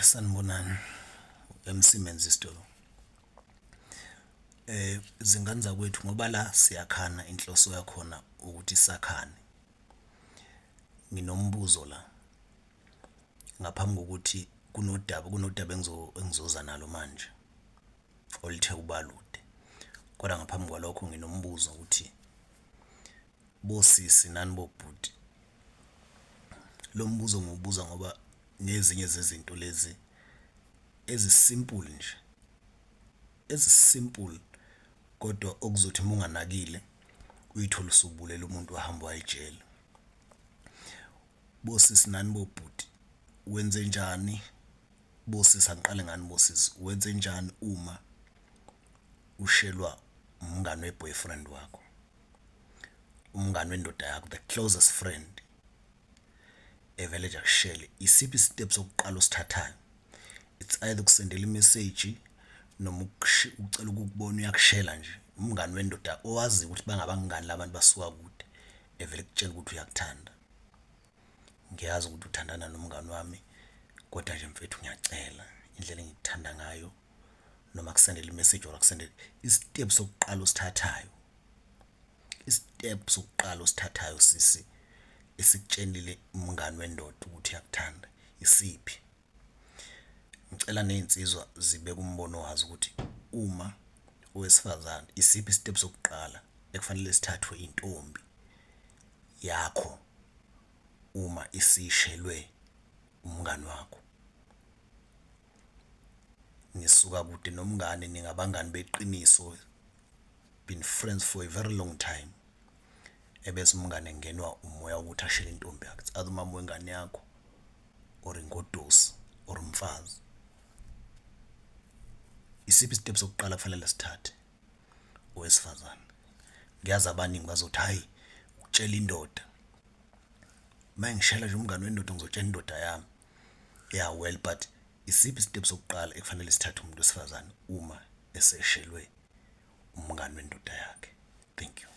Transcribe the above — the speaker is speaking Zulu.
Sanibonani, MC Menzisto lo. Zingane zakwethu, ngoba la siyakhana, inhloso yakhona ukuthi sakhane. Nginombuzo la ngaphambi kokuthi kunodaba engizoza nalo manje oluthe ukuba lude, kodwa ngaphambi kwalokho nginombuzo ukuthi bosisi nani bobhuti, lo mbuzo ngiwubuza ngoba ngezinye zezinto lezi ezi-simple nje, ezi-simple kodwa okuzothi uma unganakile uyithole usubulele umuntu wahamba waya ejele. Bosisi nani bobhuti, wenzenjani? Bosisi, angiqale ngani bosisi, wenzenjani uma ushelwa umngani we-boyfriend wakho, umngani wendoda yakho, the closest friend evele nje akushele? Isiphi i-step sokuqala osithathayo? It's either ukusendela imeseji noma ucela ukukubona, uyakushela nje umngani wendoda owaziyo ukuthi bangabangani labantu basuka kude, evele ekutshela ukuthi uyakuthanda. Ngiyazi ukuthi uthandana nomngani wami, kodwa nje mfethu ngiyacela, indlela engikuthanda ngayo, noma akusendele imeseji or akusendele i-step sokuqala osithathayo, i-step sokuqala osithathayo sisi, esikutshelile umngani wendoda ukuthi uyakuthanda, isiphi? Ngicela ney'nsizwa zibeke umbono wazo ukuthi uma owesifazane, isiphi i-step sokuqala ekufanele sithathwe intombi yakho uma isishelwe umngani wakho. Nisuka kude nomngani, ningabangani beqiniso, been friends for a very long time, ebese umngane engenwa umoya wokuthi ashele intombi yakho. It's either umama wengane yakho or ingoduso or umfazi. Isiphi i-step sokuqala kufanele sithathe owesifazane? Ngiyazi abaningi bazothi hhayi, ukutshela indoda, uma ngishela nje umngani wendoda ngizotshela indoda yami. Yeah, well, but isiphi i-step sokuqala ekufanele sithathe umuntu wesifazane uma eseshelwe umngani wendoda yakhe? Thank you.